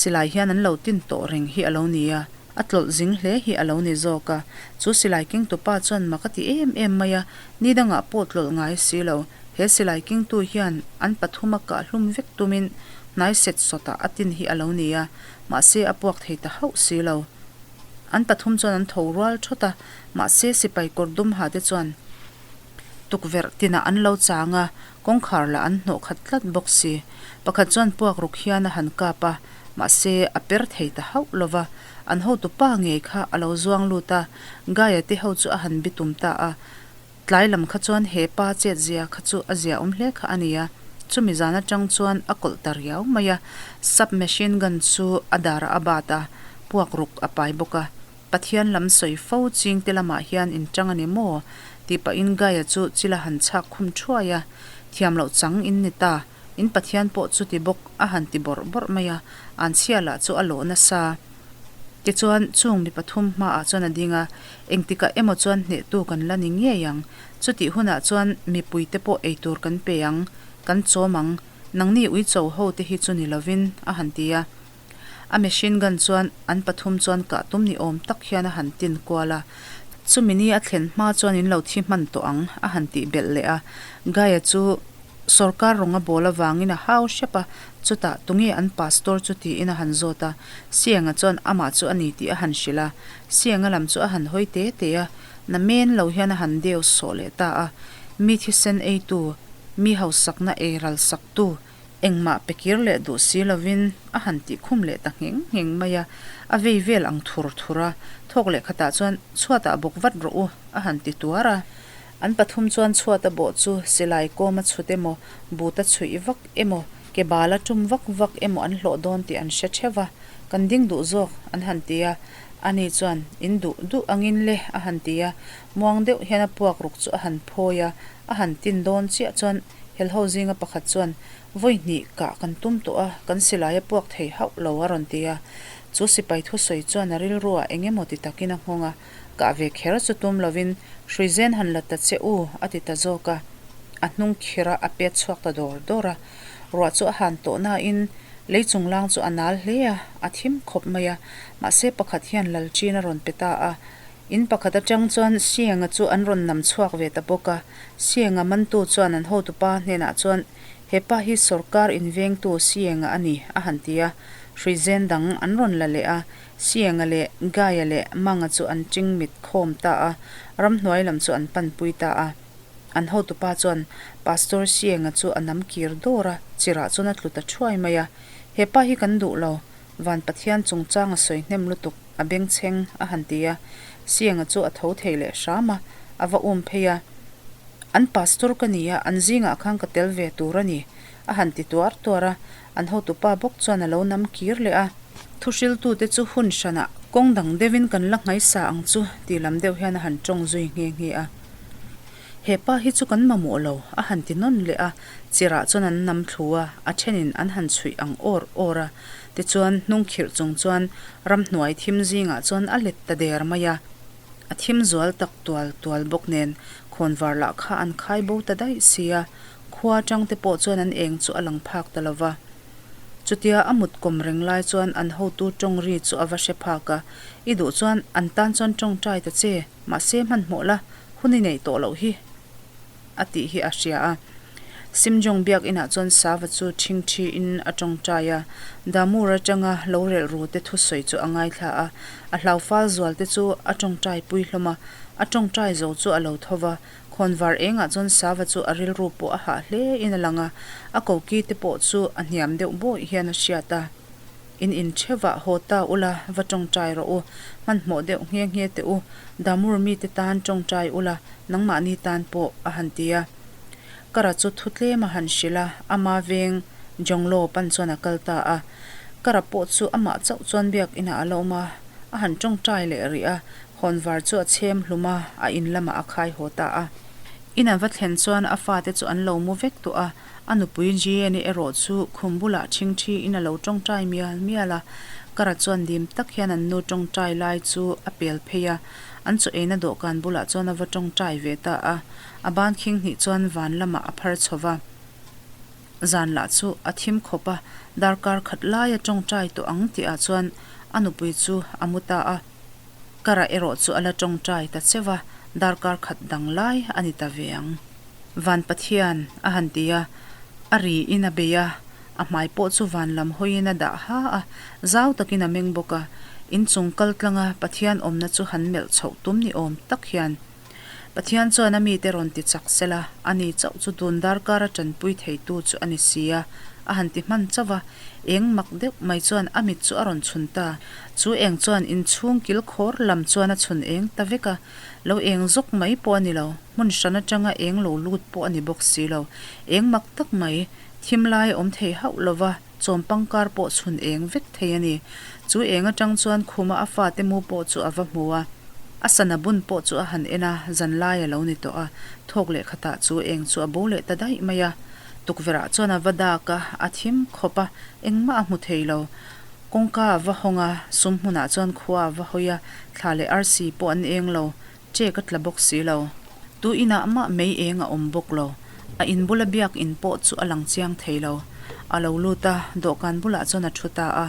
Silai hian an lo tin tawh reng hi a lo ni a, a tlawlh zing hle hi a lo ni zawk a. Chu silai kengtu pa chuan mak a ti em em mai a, ni dangah pawh tlawlh ngai si lo. He silai kengtu hian an pathuma kah hlum vek tumin hnai set sawtah a tin hi a lo ni a, mahse a puak thei ta hauh si lo. An pathum chuan an tho rual thawt a, mahse sipai kawr dum ha te chuan tukverh tinah an lo chang a, kawngkhar lah an hnawh khat tlat bawk si. Pakhat chuan puak ruk hian a han kap a, mahse a per thei ta hauh lo va, an hotu pa ngei kha a lo zuang lut a, Gaia te ho chu a han bitum ta a. Tlai lam kha chuan he pa chet zia kha chu a zia awm hle kha a ni a, chumi zan atang chuan a kawlh ta riau mai a, sub machine gun chu a darah a bat a, puak ruk a pai bawk a. Pathian lam sawi fo ching te lamah hian in tang a ni maw? tih pahin Gaia chu chil a han chhak khum thuai a, thiam loh chang in ni ta, in Pathian pawh chu ti bawk a han ti bawrh bawrh mai a, anchhia lah chu a lawh nasa. Tichuan, chung mi pathum hmaah chuan a ding a, engtikah emaw chuan hnehtu kan la ni ngei ang. Chutih hunah chuan mipuite pawh eitur kan pe ang, kan chawm ang, nangni uicho ho te hi chu ni lovin, a han ti a. A machine gun chuan an pathum chuan kah tum ni awm tak hian a han tin kual a. Chumi ni a thlen hma chuan in lo thi hman tawh ang, a han tih belh leh a. Guy-a chu Sorkar rawng a bawl avangin a hau hrep a, chutah tunge an pastor chu tiin a han zawt a, Sienga chuan amah chu a ni tih a han hrilh a, Sienga lam chu a han hawi te te a, na men lo hian a han deu sawh leh ta a, mi thisen eitu, mi hausakna ei ral saktu, engmah pe kir leh duh si lovin a han tih khum leh ta ngheng ngheng mai a, a vei vel ang thur thur a, thawk leh khatah chuan chhuatah bawk vat rawh u a han ti tuar a. An pathum chuan chhuat a bawh chu silai kawm a chhut emaw, but a chhuih vak emaw, ke bal a tum vak vak emaw an hlawh dawn tih an hre theuh va, kan ding duh zawk an han ti a. Ani chuan, In duh duh angin le a han ti a. Muang deuh hian a puak ruk chu a han phawi a, a han tin dawn chiah chuan helho zinga pakhat chuan, Vawi hnih kah kan tum tawh a, kan silai a puak thei hauh lo a rawn ti a. Chu sipai thusawi chuan a rilruah eng emaw ti takin a nghawng a. Kah ve kher chu tum lovin Hruizen han la ta che u a ti ta zawk a, a hnung khir a a pet chhuak ta dawr dawr a. Ruah chu a han tawh nain lei chunglang chu a nal hle a, a thim khawp mai a, mahse pakhat hian lalṭin a rawn pe ta a. In pakhat atang chuan Sienga chu an rawn nam chhuak ve ta bawk a, Sienga mantu chuan an hotupa hnenah chuan He pa hi sawrkar invengtu Sienga a ni a han ti a, Hruizen dang an rawn la leh a, Sienga leh Gaia leh Manga chu an ṭing mit khawm ta a, ramhnuai lam chu an panpui ta a. An hotupa chuan Pastor Sienga chu a nam kir dawr a, chirah chuan a tlu ta ṭhuai mai a. He pa hi kan duh lo, Van Pathian chungchang a sawi hnem lutuk, a bengchheng a han ti a. Sienga chu a tho thei leh hram a, a va um phei a. An pastor ka ni a, an zingah khan ka tel ve tur a ni, a han ti tuar tuar a. An hotupa bawk chuan a lo nam kir leh a. Thuhriltute chu hun hranah kawng dang deuhin kan la nghaisa ang chu tih lam deuh hian a han tawng zui nghe nghe a. He pa hi chu kan mamawh lo, a han ti nawn leh a, chirah chuan an nam thlu a, a thenin an han chhuih ang awr awr a. Tichuan, hnung khirh chung chuan ramhnuai thim zingah chuan a let ta der mai a. A thim zual tak tual tual bawk nen khawnvar lah kha an khai bo ta daih si a, khua atangte pawh chuan an eng chu a lang phak ta lo va. Chutia a mut kawm reng lai chuan an hotu tawng ri chu a va hre phak a, I duh chuan an tan chuan tawngtai ta che, mahse hmanhmawh la, hun i neih tawh loh hi a tih hi a hria a. Simjong biak inah chuan Sava chu ṭhingṭhi in a tawngtai a, Damur atanga lo relh ru te thusawi chu a ngaithla a, a hlaufal zual te chu a tawngtai pui hlawm a, a tawngtai zo chu a lo tho va, Khawnvar engah chuan Sava chu a rilru pawh a hah hle in a lang a, a koki te pawh chu a hniam deuh bawih hian a hriat a. In inthevah haw ta ula, va tawngtai rawh u, hmanhmawh deuh nghe nghe teh u, Damur mite tan tawngtai ula, nangmahni tan pawh a han ti a. Kara chu thu tlem a han hrilh a, ama veng Jonglo pan chuan a kal ta a. Kara pawh chu amah chauh chuan biak inah a la awm a, a han tawngtai leh rih a, Hawnvar chu a chhem hlum a, a in lamah a khai haw ta a. In a va thlen chuan a fate chu an lo mu vek tawh a, a nupui Jeanne erawh chu khum bulah ṭhingṭhi in a lo ṭawngṭai mial mial a. Kara chuan dim tak hian an nu ṭawngṭai lai chu a pel phei a. An chaw eina dawhkan bulah chuan a va tawngtai ve ta a. A ban khing hnih chuan van lamah a phar chho va. Zan lah chu a thim khawp a, darkar khat laia tawngtai tawh ang tihah chuan a nupui chu a mu ta a. Kara erawh chu a la tawngtai ta cheu a, darkar khat dang lai a ni ta ve ang. Van Pathian, a han ti a, a ri in a bei a, a hmai pawh chu van lam hawiin a dah ha a, zau takin a meng bawk a, inchung kal tlanga Pathian awmna chu han melh chhoh tum ni awm tak hian Pathian chuan a mite rawn ti chak sela, ani chauh chu tun darkar a tanpui theitu chu a ni si a, a han ti hman chauh a, eng mak deuh mai chuan a mit chu a rawn chhun ta. Chu eng chuan inchhung kil khawr lam chuan a chhun eng ta vek a, lo eng zawk mai pawh a ni lo, hmun hran atanga eng lo lut pawh a ni bawk si lo. Eng mak tak mai, thim lai awm thei hauh lova chawm pangkar pawh chhun eng vek thei a ni. Chu eng atang chuan khuma a fate mu pawh chu a va hmu a, a sana bun pawh chu a han en a, zan lai a lo ni tawh a, thawk leh khatah chu eng chu a bo leh ta daih mai a. Tukverhah chuan a va dak a, a thim khawp a, engmah a hmu thei lo. Kawngka a va hawng a, sum hmunah chuan khua a va hawi a, thla leh arsi pawh an eng lo, Ṭek a tla bawk si lo. Tu inah mah mei eng a awm bawk lo. A in bula biak in pawh chu a lang chiang thei lo. A lo lut a, dawhkan bulah chuan a ṭhu ta a.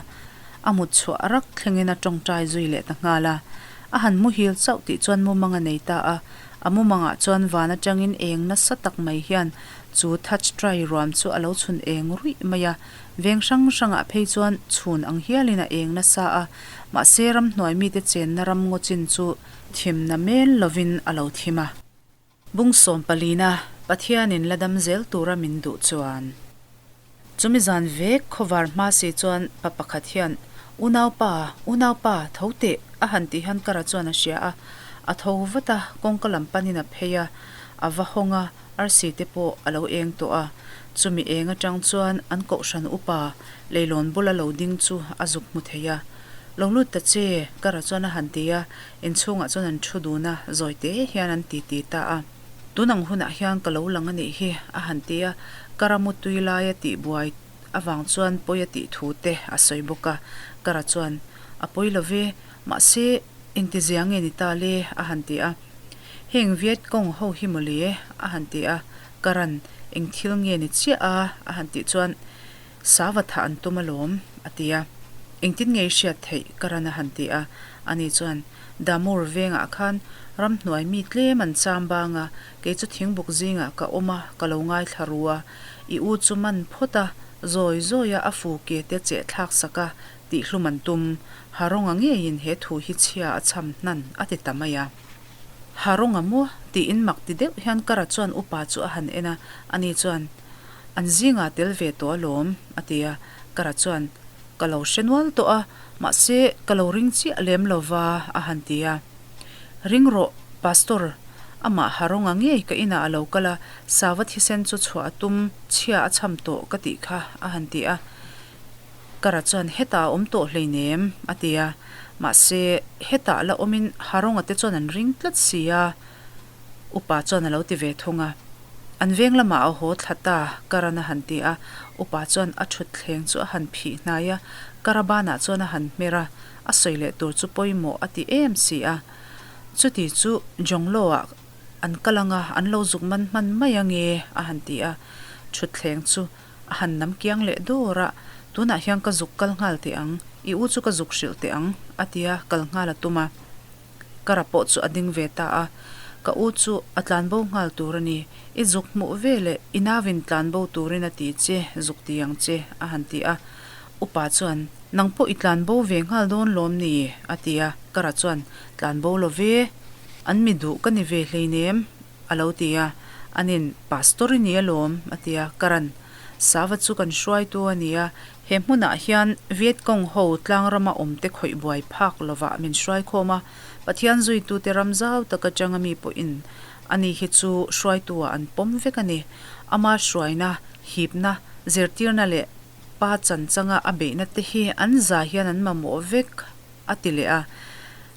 A mut chhuah rak thlengin a ṭawngṭai zui leh ta nghal a. A han muhil chauh tih chuan mumang a nei ta a. A mumangah chuan van aṭangin eng nasa tak mai hian chu thatch tray ruam chu a lo chhun eng ruih mai a. Veng hrang hrangah phei chuan chhun ang hialin a eng nasa a. Mahse ramhnuai mite chenna ram ngaw chin chu Thimna mel lovin a lo thim a. Bung sawmpalina Pathianin la dam zel tura min duh chuan. Chumi zan vek khawvar hma si chuan pa pakhat hian, Unaupa, unaupa, tho teh, a han tih hian Kara chuan a hria a. A tho vat a, kawngka lam panin a phei a, a va hawng a, arsi te pawh a lo eng tawh a. Chumi eng atang chuan an kohhran upa leilawn bula lo ding chu a zuk hmu thei a. Lo lut ta che, Kara chuan a han ti a, inchhungah chuan an thu dun a, zawi te hian an ti ti ta a. Tun ang hunah hian ka lo lang a nih hi, a han ti a, Kara mutui laia tihbuai avang chuan pawi a tih thu te a sawi bawk a. Kara chuan, A pawi lo ve, mahse engtizia nge ni ta le? a han ti a. Heng Viet Cong ho hi mawle, a han ti a. Kara'n, Eng thil nge ni chiah a? a han tih chuan, Sava thah an tum alawm, a ti a. Engtin nge i hriat theih? Ka ran a han ti a. Ani chuan, Damur vengah khan ramhnuai mi tlem an cham bang a, kei chu thingbuk zingah ka awm a, ka lo ngaithla ru a. I u chu man phawt a, zawi zawi a a fu ke te cheh thlak sak a, tihhlum an tum. Haronga ngeiin he thu hi chhia a chham hnan, a ti ta mai a. Haronga maw? tiin mak ti deuh hian Kara chuan upa chu a han en a, ani chuan, An zingah tel ve tawh alawm, a ti a. Kara chuan, Ka lo hre nual tawh a, mahse ka lo ring chiah lem lo va, a han ti a. Ring rawh, Pastor, amah Haronga ngei ka inah a lo kal a, sava thisen chu chhuah a tum, chhia a chham tawh ka tih kha, a han ti a. Kara chuan, Hetah a awm tawh hleinem, a ti a. Mahse, hetah la awmin Haronga te chuan an ring tlat si a. Upa chuan a lo ti ve thung a. An veng lamah a haw thla ta, Karan a han ti a. Upa chuan a thut thleng chu a han phih hnai a, Karabanah chuan a han hmer a, a sawi leh tur chu pawimawh a ti em si a. Chuti chu Jonglo-ah an kal ang a, an lo zuk man hman mai ange, a han ti a. Thut thleng chu a han nam kiang leh dawr a, Tunah hian ka zuk kal nghal teh ang, i u chu ka zuk hrilh teh ang, a ti a, kal nghal a tum a. Kara pawh chu a ding ve ta a, Ka u chu a tlanbo nghal tur a ni. I zuk hmuh ve leh i nauvin tlanbo turin a ti che, zuk ti ang che, a han ti a. Upa chuan, Nang pawh i tlanbo ve nghal dawn lawm ni? a ti a. Kara chuan, Tlanbo lo ve, an mi duh ka ni ve hleinem, a lo ti a. Anin, Pastor i ni alawm, a ti a. Karan, Sava chu kan hruaitu a ni a, He hmunah hian Viet Cong ho tlangrama awmte khawih buai phak lovah min hruaikhawm a, Pathian zuitute ram zau tak atanga mi pawhin ani hi chu hruaituah an pawm vek a ni. Ama hruaina, hipna, zirtirna leh pa chanchanga a beihna te hi an za hian an mamawh vek. A ti leh a.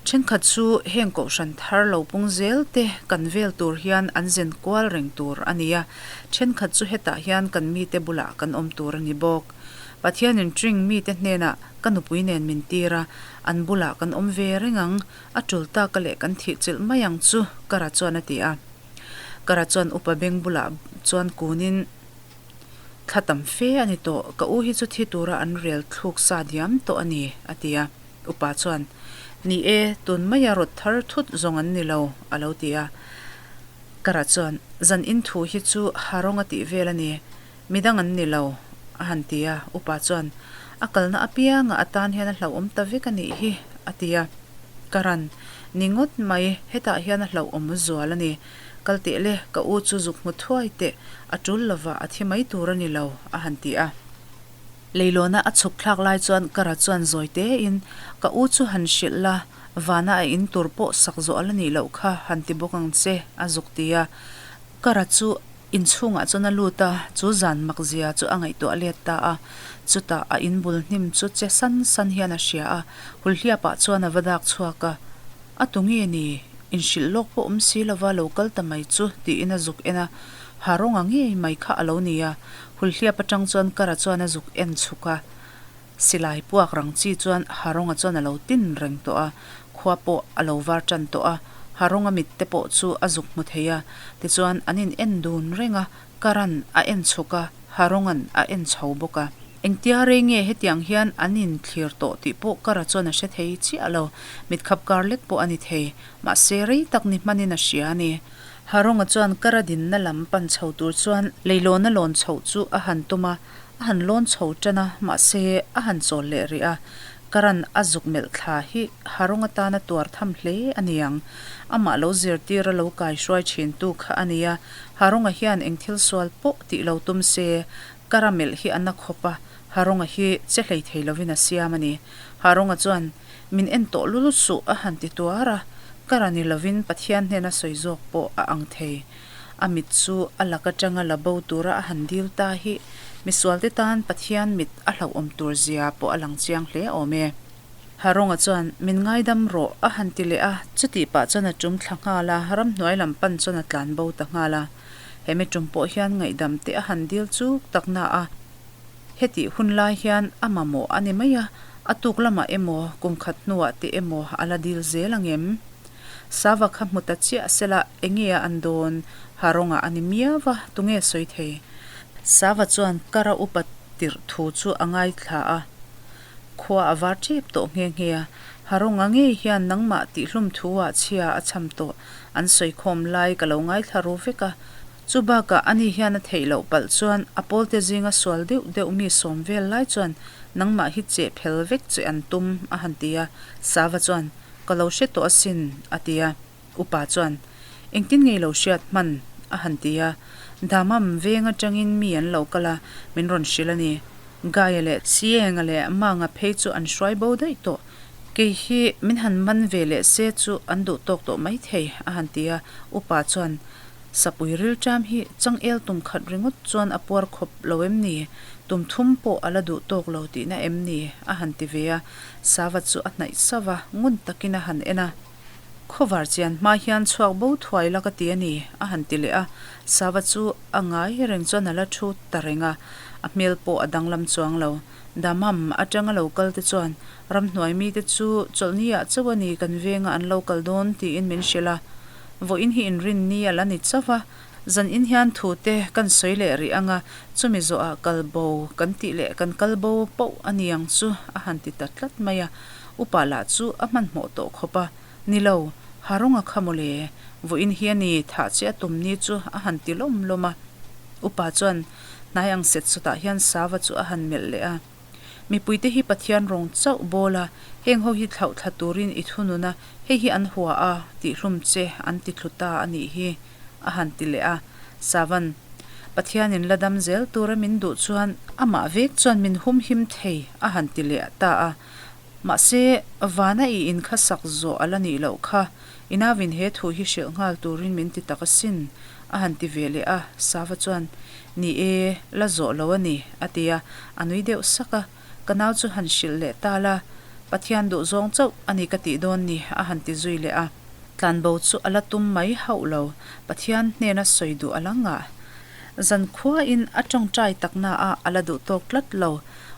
Thenkhat chu heng kohhran thar lo pung zel te kan vel tur hian an zen kual reng tur a ni a, thenkhat chu hetah hian kan mite bulah kan awm tur a ni bawk. Pathianin Tring mite hnenah ka nupui nen min tir a, an bulah kan awm ve reng ang, a tul taka leh kan thih chilh mai ang chu, Kara chuan a ti a. Kara chuan upa beng bulah chuan kunin, Thla tam fe a ni tawh, ka u hi chu thi tura an rel thluk sa diam tawh a ni, a ti a. Upa chuan, Ni e, tun maia rawt thar thut zawng an ni lo, a lo ti a. Kara chuan, Zan in thu hi chu ha rawng a tih vel a ni, midang an ni lo, a han ti a. Upa chuan, A kalna apianga a tan hian a hlauhawm ta vek a nih hi, a ti a. Karan, Ni ngawt mai, hetah hian a hlauhawm zual a ni. Kal teh le, ka u chu zuk hmu thuai teh, a tul lova a thi mai tur a ni lo, a han ti a. Leilawna a chhuk thlak lai chuan Kara chuan zawi tein, Ka u chu han hrilh la, vana a in tur pawh sak zawh a la nih loh kha, han ti bawk ang che, a zuk ti a. Kara chu inchhungah chuan a lut a, chu zan mak zia chu a ngaihtuah let ta a. Chutah a in bul hnim chu che san san hian a hria a, hulhliapah chuan a va dak chhuak a. A tu nge ni? Inhrilh lawk pawh awm si lova lo kal ta mai chu, tiin a zuk en a. Ha rawnga ngei mai kha a lo ni a. Hulhliap atang chuan Kara chuan a zuk en chhuk a. Silai puak rang chi chuan Ha rawnga chuan a lo tin reng tawh a. Khua pawh a lo var tan tawh a. Ha rawnga mit te pawh chu a zuk hmu thei a. Tichuan an in en dun reng a. Karan a en chhuk a, Harongan a en chho bawk a. Engtia rei nge hetiang hian an in thlir tawh tih pawh Kara chuan a hre thei chiah lo. Mitkhap kar lek pawh a ni thei. Mahse rei tak ni hmanin a hria a ni. Haronga chuan Kara dinna lam pan chho tur chuan leilawna lawn chhoh chu a han tum a, a han lawn chho tan a, mahse a han chawl leh rih a. Karan a zuk melh thla hi Harawng atana tuar tham hle a ni ang. Amah lo zirtir a lo kai hruai thin tu kha a ni a, Harawnga hian eng thil sual pawh tih lo tum se, Kara melh hi a na khawp a, Harawnga hi che hlei thei lovin a siam a ni. Harawnga chuan, Min en tawh lul suh a han ti tuar a, Kara ni lovin Pathian hnena sawi zawk pawh a ang thei. A mit chu a lak atanga la bo tura a han dil ta hi misualte tan Pathian mit a hlauhawm tur zia pawh a lang chiang hle awm e. Haronga chuan, Min ngaidam rawh, a han ti leh a, chutih pah chuan a tum thla nghal a, ramhnuai lam pan chuan a tlan bo ta nghal a. Hemi tum pawh hian ngaihdam te a han dil chuk tak na a, hetih hun lai hian a mamawh a ni mai a, a tuk lamah emaw, kum khat hnuah te emaw a la dil zel ang em? Sava kha hmu ta chiah sela enge a an dawn? Ha rawngah a ni miau va, tunge sawi thei? Sava chuan kar a upa tirh thu chu a ngaithla a, khua a var tep tawh nghe nghe a. Ha rawnga ngei hian nangmah tihhlum thu ah chhia a cham tawh an sawikhawm lai ka lo ngaithla ru vek a. Chu bakah ani hian a theih loh palh chuan a pawlte zinga sual deuh deuh mi sawm vel lai chuan nangmah hi cheh phel vek che an tum a han ti a. Sava chuan Ka lo hre tawh asin, a ti a. Upa chuan, Engtin nge i lo hriat hman? a han ti a. Damam veng atangin mi an lo kal a, min rawn hrilh a ni. Gaia leh Sienga leh Manga phei chu an hruai bo daih tawh. Kei hi min han man ve leh se chu an duh tawk tawh maithei, a han ti a. Upa chuan, Sapui rilṭam hi changel tum khat ringawt chuan a puar khawp lo em ni? Tum thum pawh a la duh tawk lo tihna em ni? a han ti ve a. Sava chu a hnaih sauh a, ngun takin a han en a. Khawvar chian hma hian chhuak bo thuai la ka ti a ni, a han ti leh a. Sava chu a ngai reng chuan a la thu ta reng a, a hmel pawh a danglam chuang lo. Damam atanga lo kal te chuan ramhnuai mite chu chawlhni ah chauh a ni kan venga an lo kal dawn tiin min hrilh a. Vawiin hi inrinni a la ni chauh a, Zan in hian thu te kan sawi leh rih ang a, chumi zawhah kal bo kan tih leh kan kal bo poh a ni ang chu a han ti ta tlat mai a. Upa lah chu a hmanhmawh tawh khawp a, Ni lo, ha rawnga kha mawle, vawiin hi a ni, thah che a tum ni chu a han ti lawm lawm a. Upa chuan hnai ang set sawtah hian Sava chu a han melh leh a. Mipuite hi Pathian rawng chauh bawl a, heng ho hi thlauh thla turin i thunun a, hei hi an hua a, tihhlum che an ti thlu ta a nih hi, a han ti leh a. Savan, Pathianin la dam zel tura min duh chuan amah vek chuan min humhim thei, a han ti leh ta a. Mahse, vana i in kha sak zawh a la nih loh kha, i nauvin he thu hi hrilh nghal turin min ti tak asin, a han ti ve leh a. Sava chuan, Ni e, la zawh lo a ni, a ti a, a nui deuh sak a. Ka nau chu han hrilh leh ta la, Pathian duhzawng chauh a ni ka tih dawn ni, a han ti zui leh a. Tlanbo chu a la tum mai hauh lo, Pathian hnena sawi duh a la ngah. Zankhuain a tawngtai takna a a la duh tawk tlat lo.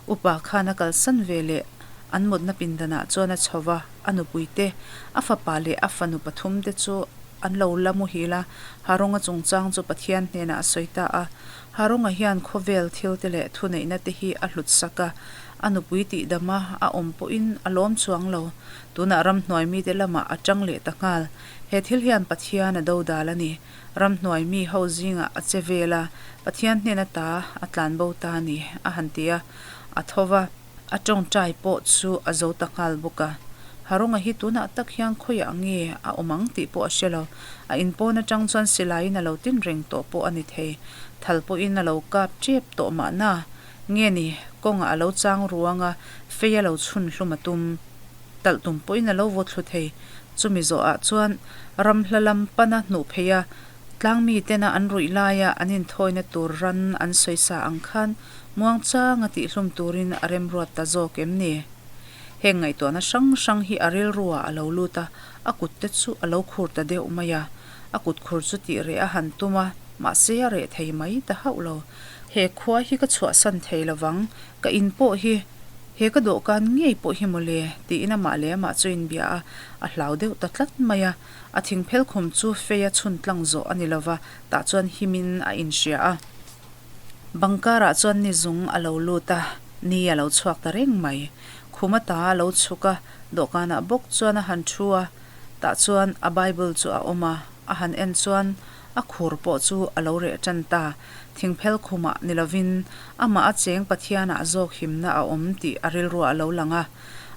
Upa khan a kalsan ve leh an mutna pindanah chuan a chho va, a nupuite, a fapa leh a fanu pathumte chu an lo la muhil a, Haronga chungchang chu Pathian hnenah a sawi ta a. Haronga hian khawvel thilte leh thuneihna te hi a hlut sak a, a nupui tihdama a awm pawhin a lawm chuang lo. Tunah ramhnuai mite lamah a tang leh ta nghal. He thil hian Pathian a dodal a ni. Ramhnuai mi ho zingah a che vel a, Pathian hnen ata a tlan bo ta a ni, a han ti a. A tho va, a tawngtai pawh chu a zo ta nghal bawk a. Haronga hi tunah tak hian khawiah nge a awm ang tih pawh a hre lo. A inpawn atang chuan silaiin a lo tin reng tawh pawh a ni thei. Thal pawhin a lo kap tep tawh mahna. Nge ni, kawngah a lo chang ruang a, fei a lo chhun hlum a tum. Talh tum pawhin a lo vaw thlu thei. Chumi zawhah chuan ram hla lam pana hnuh phei a, tlang mi tena an ruih laia an inthawina tur ran an sawisa ang khan muangchanga tihhlum turin a remruat ta zawk em ni? Heng ngaihtuahna hrang hrang hi a rilruah a lo lut a, a kut te chu a lo khur ta deuh mai a. A kut khur chu tih reh a han tum a, mahse a reh thei mai ta hauh lo. He khua hi ka chhuahsan thei lovang, ka in pawh hi He ka dawhkan ngei pawh hi mawle, tiin amah leh amah chu inbia a, a hlau deuh ta tlat mai a. A thingphel khum chu fei a chhun tlang zawh a ni lova, tah chuan himin a inhria a. Bangkarah chuan ni zung a lo lut a, ni a lo chhuak ta reng mai. Khum ata a lo chhuk a, dawhkanah bawk chuan a han thu a, tah chuan a Bible chu a awm a, a han en chuan a khur pawh chu a lo reh tan ta. Thingphel khumah ni lovin amah a cheng Pathianah zawk himna a awm tih a rilruah a lo lang a.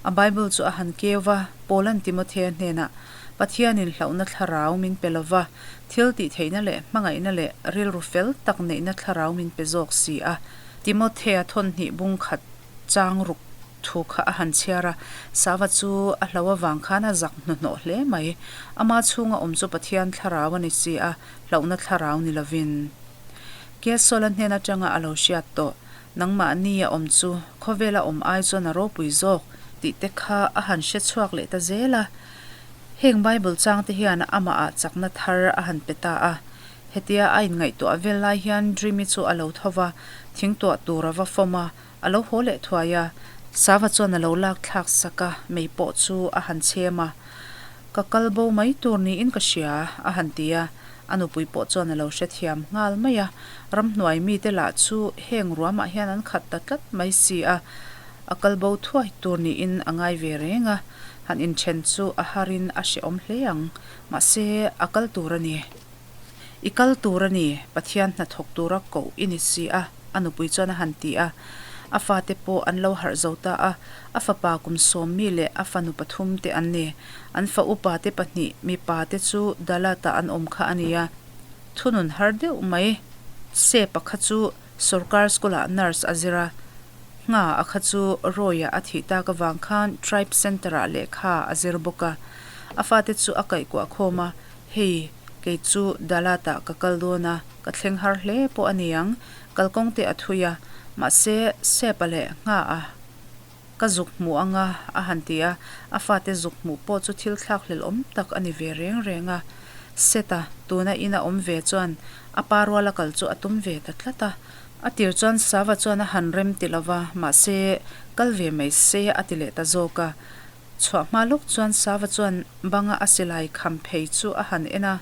A Bible chu a han keu va, Paulan Timothea hnenah, Pathianin hlauhna thlarau min pe lova, thil tihtheihna leh hmangaihna leh rilru fel tak neihna thlarau min pe zawk si a. Timothea thawnhnih bung khat chang ruk thu kha a han chhiar a, Sava chu a hlo avang khan a zak hnuhnawh hle mai. Ama chhunga awm chu Pathian thlarau a ni si a, hlauhna thlarau ni lovin. Kesola hnen atanga a lo hriat tawh, nangmahni a awm chu khawvela awm ai chuan a ropui zawk tih te kha a han hre chhuak leh ta zel a. Heng Bible chang te hian amahah chakna thar a han pe ta a. Hetia a inngaihtuah vel lai hian Dreamy chu a lo tho va, thingtuah tur a va fawm a, a lo haw leh thuai a. Sava chuan a lo lak thlak sak a, mei pawh chu a han chhem a. Ka kal bo mai tur niin ka hria, a han ti a. A nupui pawh chuan a lo hrethiam nghal mai a. Ramhnuai mite lah chu heng ruamah hian an khat ta tlat mai si a, a kal bo thuai tur niin a ngai ve reng a. Han inthen chu a harin a hrehawm hle ang, mahse a kal tur a ni. I kal tur a ni, Pathian hnathawk tura koh i ni si a, a nupui chuan a han ti a. A fate pawh an lo harh zo ta a, a fapa kum sawmmi leh a fanu pathum te an ni. An fa upa te pahnih mipa te chu Dalat-ah an awm kha a ni a. Thunun har deuh mai Sepa kha chu Sorkar school-ah nurse a zir a, Ngha a kha chu Roy-a a thih tak avang khan Tribe Centre-ah lehkha a zir bawk a. A fate chu a kaihkuah khawm a, Hei, kei chu Dalat-ah ka kal dawn a, ka thleng har hle pawh a ni ang, kalkawng te a thui a, mahse Sepa leh Ngha-a ka zuk hmuh ang a, a han ti a, a fate zuk hmuh pawh chu thil thlak hlel awm tak a ni ve reng reng a. Seta, tuna ina awm ve chuan a pa ruala kal chu a tum ve ta tlat a. A tir chuan Sava chuan a han rem ti lova, mahse kal ve mai se a ti leh ta zawk a. Chhuah hma lawk chuan Sava chuan banga a silai kham phei chu a han en a,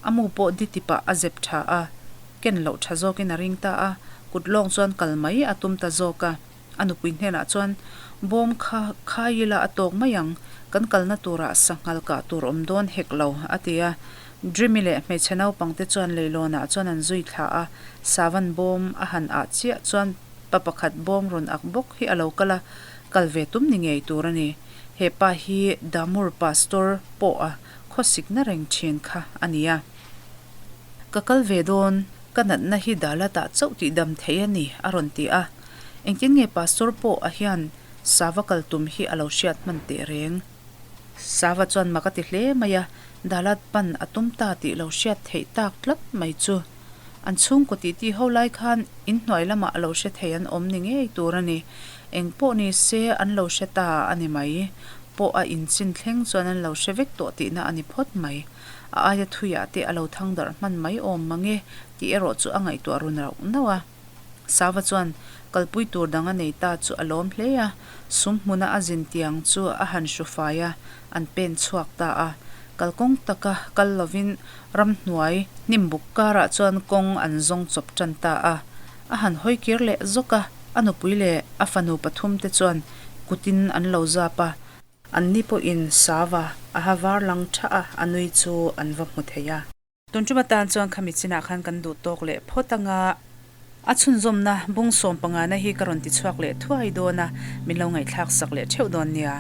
a mu pawh di tipah a zep tha a, ken loh tha zawkin a ring ta a, kut lawng chuan kal mai a tum ta zawk a. A nupui hnenah chuan, Bawm kha khai ila a tawk mai ang, kan kalna turah sanghal kah tur awm dawn hek lo, a ti a. Dreamy leh hmeichhe naupangte chuan leilawnah chuan an zui thla a, Savan bawm a han ah chiah chuan Pa pakhat bawng rawn ak bawk hi a lo kal a, kal ve tum ni ngei tur a ni. He pa hi Damur Pastor pawh a khawsikna reng thin kha a ni a. Ka kal ve dawn, ka natna hi Dalat-ah chauh tih dam theih a ni, a rawn ti a. Engtin nge Pastor pawh a hian Sava kal tum hi a lo hriat hman teh reng? Sava chuan mak a ti hle mai a, Dalat pan a tum ta tih lo hriat theih tak tlat mai chu. An chhungkaw titi ho lai khan inhnuai lamah a lo hre thei an awm ni ngei tur a ni. Eng pawh ni se an lo hre ta a ni mai. Pawh a inchin thleng chuan an lo hre vek tawh tihna a ni phawt mai. A aia thuiah te a lo thang darh hman mai awm mang e tih erawh chu a ngaihtuah run rauh nauh a. Sava chuan, Kalpui tur dang a nei ta chu a lawm hle a, sum hmuna a zin tiang chu a han hru fai a, an pen chhuak ta a. Kalkawng taka kal lovin ramhnuai hnim buk karah chuan kawng an zawng chawp tan ta a. A han hawi kir leh zawk a, a nupui leh a fanu pathum te chuan kutin an lo zap a. Anni pawhin sava a ha var lang tha a, a nui chu an va hmu thei a. Tun tum atan chuan khami chinah khan kan duh tawk leh phawt anga a chhunzawmna bung sawm pangana hi ka rawn ti chhuak leh thuai dawn a, min lo ngaihthlak sak leh theuh dawn nia.